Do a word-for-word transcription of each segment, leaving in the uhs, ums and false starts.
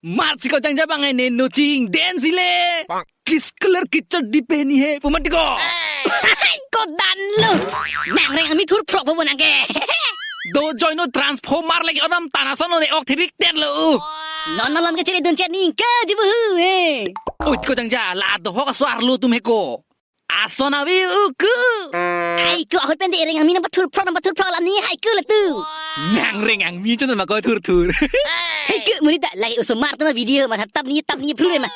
Mat si ko Jangja bang ne no ching den si le. Kis color kichot di pehni hai pu mati ko. Ko dan lo. Nang reng ami thur phrok bo nang ke. Do join no transformer lagi onam tana sono ne ok thirik ter lo. Non malam ke chiri dun chet ning ke jibu hu he. Oi ko Jangja la dohok aswar lo tum he ko. Ason avi uku. Ai ko ahut pen de reng ami nang pathur phrok nang pathur phrok lam ni hai ku la tu. Nang reng ami chon ma ko thur thur. Hai ku monit ta lagi osomar tu ma video ma tap ni tap ni phru ma.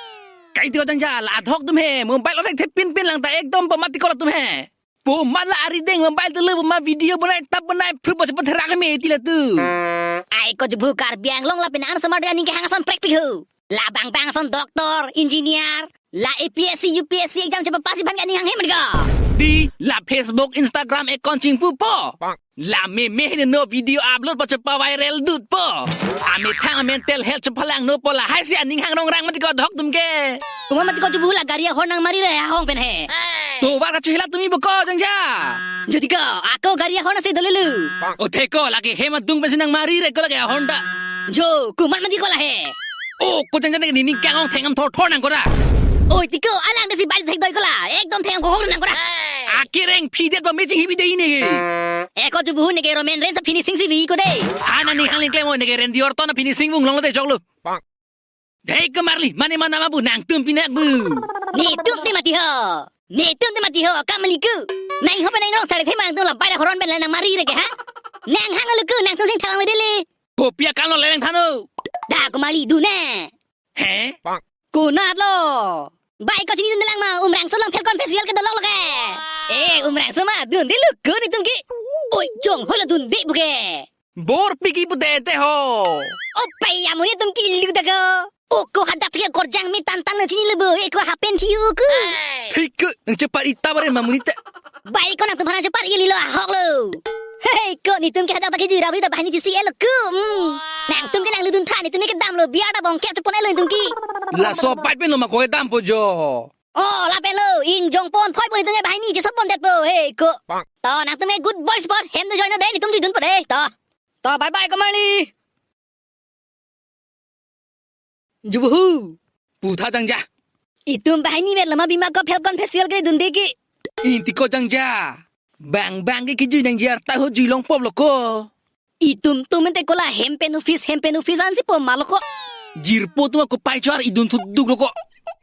Kai ti ko Jangja la dohok tum he mobile orek the pin pin lang ta ekdom pa mati ko la tum he. Pu ma la ari deng mobile tu le pu ma video banai tap banai phru pa chepa therak me ti la tu. Ai ko jibu Karbi Anglong la pen an osomar de aning kehang ason prekpik ho. La bang bang ason doctor, engineer, la A P S C, U P S C exam chepa pass iphan ke aning hanghe man ko. Di la Facebook, Instagram account chingpu po. La meme ne no video upload pa chepa viral dut po. Amethang mental health chephalang no po lahai si aning hang rongrang mati ko dohok tum ke. Kuma mati ko jibu la gari ahorn nang mari re ahong pen he. Tovar kachehila tumi bo ko Jangja. Jodi ko ako gari ahorn si dole lu. O the ko lake hem adung pen si nang mari re ko lake ahorn ta. Jo, komat mati ko la he. O ko Jangja ne ni kang ong thengam thor thor nang ko da. Oi ti ko alang de si bai thek doi ko la. Ekdom thengam ko hor nang ko da. Akireng phi det ba meching hibi de ini. E ko jibu ne ke Roman Reigns finishing si vi ko de. Ana ni hang ling klem o ne ke Randy Orton finishing vung long lo de jok lo. Hei ko Marli, mane mana ma bu nangtum pinak bu. Netum te mati ho. Netum te mati ho, kam mali ku. Nang ho pe nang rong sare the mang tum la bai da horon ben la nang mari re ke ha. Nang hang lo ku nangtum sing thalang me dele. Kopi akam lo leleng than o. Da ko Marli dun ne. He? Konat lo. Bai ko chinidun lang ma Umrangso along Falcon Festival ke dolok lo ke. Eh, Umrangso ma dun de lo ku netum ke. Oi, jong ho lo dun de bu ke. Bor piki pute te ho. O pai amonit tum kilu ta ko. O ko hadak ke korjang mi tan tan chini lebo. E ko happen thi o ko. Thik ke nang chepat ita bare ma monit te. Bai ko nangtum hana chepat ili lo ahok lo. Hei ko netum ke hadak ke jira bri da bahini jisi elo ko. Hmm. Nangtum ke nang ludun tha netum ke dam lo biar da bong ke tu pon elo netum ki. Laso bai pen lo ma ko dam po jo. Oh, lapen lo, ingjong pon, phoi pon itum ke bahini, chesop pon det po, he ko. To, nangtum ke good boys pot, hem do join de, nitum jui dun po de, to. To, bye bye, ko Marli. Jubuhu. Putha Jangja. Itum bahini met lama bima ko Falcon Festival ke dun de ki. Inti ko Jangja. Bang bang ke kijui nang jar ta ho jui long pop lo ko. Itum tum ente kola hem pen office, hem pen office ansi po ma lo ko. Jirpo tum ako pai char idun thut duk lo ko.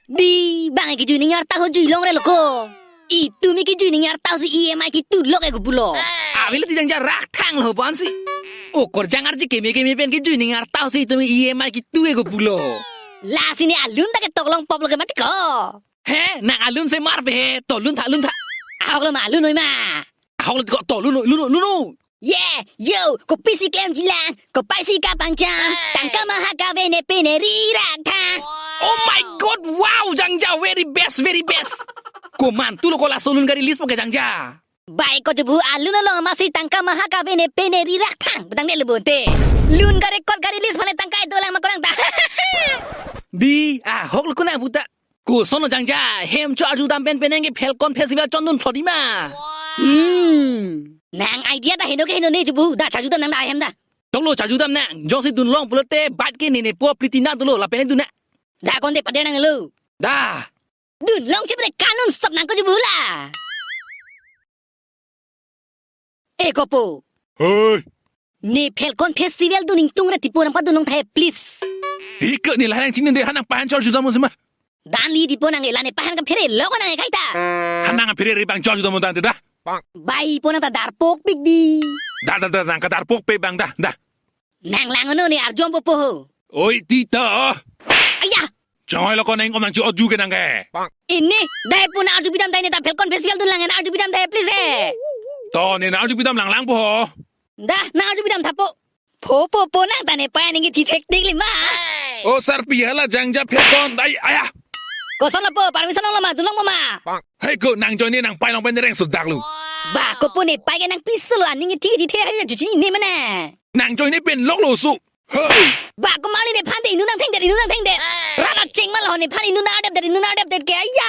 Di bang kijui ning arta ho jui long re lo ko. Itum kijui ning arta si E M I kitu lo ke ko pulo. Avil ti Jangja rak thang lo po ansi. O korjang arji keme keme pen kijui ning arta si itum E M I kitu ke ko pulo. Lasi ne alun ta ke tok long pop lo ke mati ko. He, nang alun se mar pe he, to lun tha lun tha. Ahok lo ma alun noi ma. Ahok lo ko to lun noi, lun noi, lun noi. Yeah, yo, kopi si klemji lang, kopai si kapangcham, tangka maha kave ne pene rirak tha. Oh my God, wow, Jangja, very best, very best. Komantu lo ko laso lun gari list po ke Jangja. Bai ko jubu alun along masi tangka maha kave ne pene rirak thang, butang ne lubunte. Lun gari kot gari list phale tangka itu lang makolang ta. Di, ahok lo ko nang puta. Koson lo Jangja, hem cho arju dam pen penang ke Falcon Festival chondun phlot di ma. Hmm. Nang idea ta heno ke heno ne jubu, da charju dam nang da hem da. Tong lo charju dam nang, jongsi dun long pulote bat ke ne ne po pliti na dolo lapen dun na. Da konde pader nang lo. Da. Dun long chip de kanun stop nang ko jubu la. Eh, kopo. Hei. Ne Falcon Festival dun ingtung ra tipo nang padun long thai, please. Hi ke ne lahang chini de hanang pahan chor juda mo sima. Dan li tipo nang la ne pahan ka phere lo ko nang kaita. Hanang phere ri bang chor juda mo dan te da. Bai po nang ta darpok pik di. Da da da nang ka darpok pe bang da da. Nang lang no ne arjom po po ho. Oi tita. Aya. Choi lo ko neng om nang chu oju ke nang ke. Ini, dai puna arju bidam dai ne ta Falcon Festival dun lang arju bidam dai please eh. To ne na arju bidam lang lang po ho. Dah, na arju bidam thapo. Po po po nang ta ne pa ning thi thek dik lima. O sar pi hala Jangja Falcon dai aya. Koson lo po, permission lo ma, dun long po ma. Hei ko nang join ne nang pai long pen reng sudak lu. Ba ko po ne pai ke nang piso lo aning thi thi the ayo juji ne mana. Nang join ne pen lok lo su. Hei. Ba ko mali ne phan de inut nang theng de inut nang theng de. Rana cheng ma lo ne phan inut nang dep de inut nang dep de ke ya.